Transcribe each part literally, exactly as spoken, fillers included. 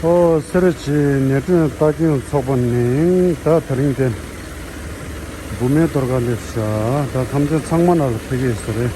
ཨོ། སེ་ར་བྱེས་ནེ་ཊོན་ལྟ་སྐྱོང་ཚོགས་པ་ནས་ད་དེ་རིང་དེ་འབུ་མེ་གཏོར་ག་སླེབས་ཤག་ད་ཐམས་ཅད་ཚང་མ་ལ་ཕེབས་ཀྱི་ཡོད་ས་རེད།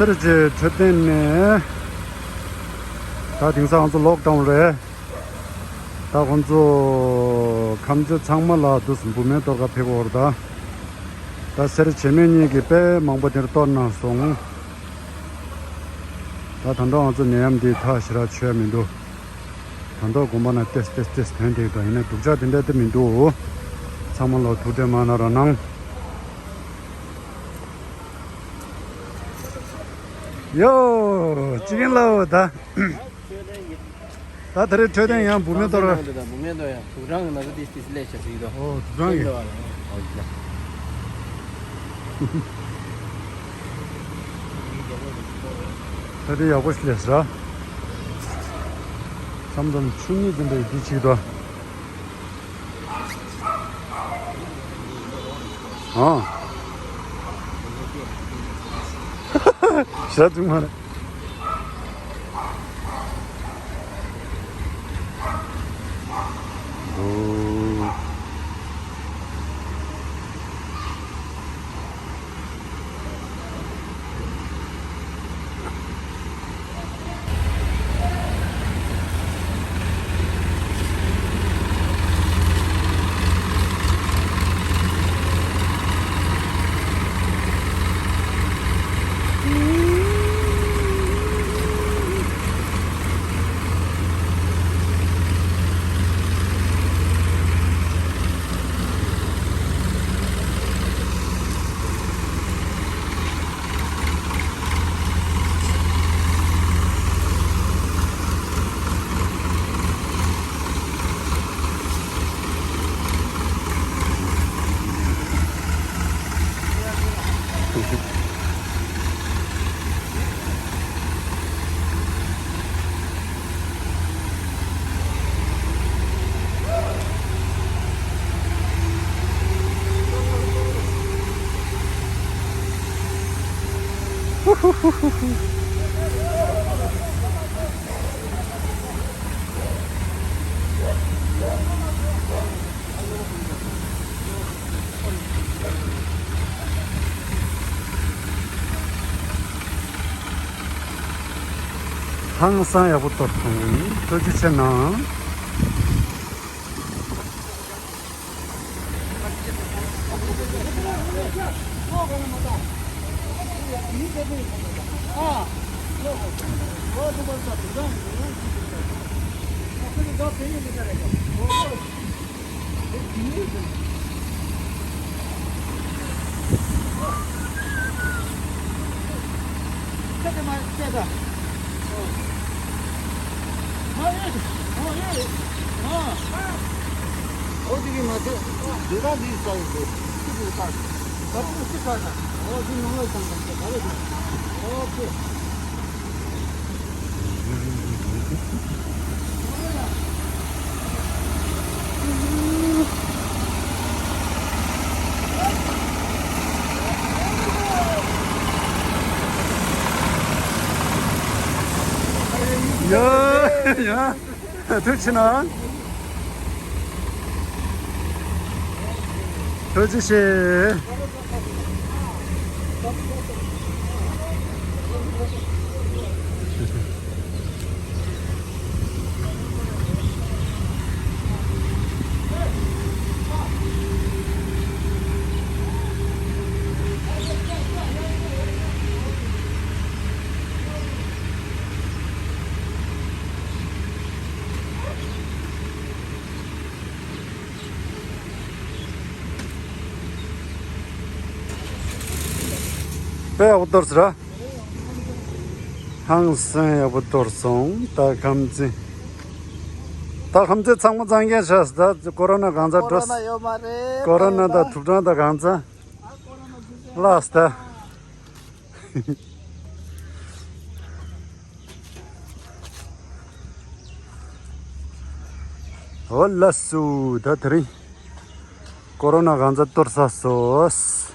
སེ་ར་བྱེས་འཕྲོད་བསྟེན་ནས་ད་དེང་སང་ང་ཚོ་ལོག་ཌའུན་རེད། ད་ཁོང་ཚོ་ཁམས་ཚན་ཚང་མ་ལ་དུས་འབུ་མེ་གཏོར་ག་ཕེབས་ཀྱི་ཡོད་རེད་ད། ད་སེ་ར་བྱེས་མེད་གཉིས་ཀྱིས་དཔེ་མང་པོ་དེར་གཏོར་གནང་སོང་། ད་ད་འགྲོ་ང་ཚོ་ནད་ཡམས་འདི་ཐག་ཞེ་དྲག་ཆོད་ཡ་མི་འདུག་ད་འགྲོ་དགོན་པ་ན་ཏེས་ཏེས་ཏེས་ཐོན་བསྡད་ཀྱི་འདུག་ཡིན་ན་སྡུག་ཅག་དེ་འདྲ་དེ་མི་འདུག་ཚང་མ་ལ་ཐུགས་ཁྲལ་མ་གནང་རོགས་གནང་། ཡོ། ཅི་ཡིན་ལབ་ད། ད་དེ་རིང་འཕྲོད་བསྟེན་ཡང་འབུ་མེ་གཏོར། འབུ་མེ་གཏོར་ཡང་དུག་སྦྲང་གི་ན་ཚ་དེ་དེ་སླེབས་ཤག་ཟེར་གྱི་འདུག་ཨོ། དུག་སྦྲང་གི། ཨོ་ཡ། ད་དེ་ཡག་པོ་ཞིག་སླེབས་ཤག་མཚམས་མཚམས་ཆུ་གཉིས་འཛིན་པའི་འདི་ཅིག་དང་། ཨ། ཞག་ཅིག་མ་རེད། ཧང་སང་ཡག་པོ་གཏོར་སོང་། ཐུགས་རྗེ་ཆེ་གནང་། ཡ་ཡ། ཐུགས་རྗེ་ཆེ་གནང་། ཐུགས་རྗེ་ཆེ། ཡག་པོ་གཏོར་ཟེར། ཧང་སང་ཡག་པོ་གཏོར་སོང་ད་ཁམས་ཚན། ད་ཁམས་ཚན་ཚང་མ་གཙང་རྐྱང་བྱས་ད་ཀོ་རོ་ན་གང་ཚ་འགྲོ། ཀོ་རོ་ན་ད་དུག་སྦྲང་ད་གང་ཚ་ལགས་ད། འོ་ལགས་སོ་ད་དེ་རིང་ཀོ་རོ་ན་གང་ཚ་གཏོར་ཚར་སོང་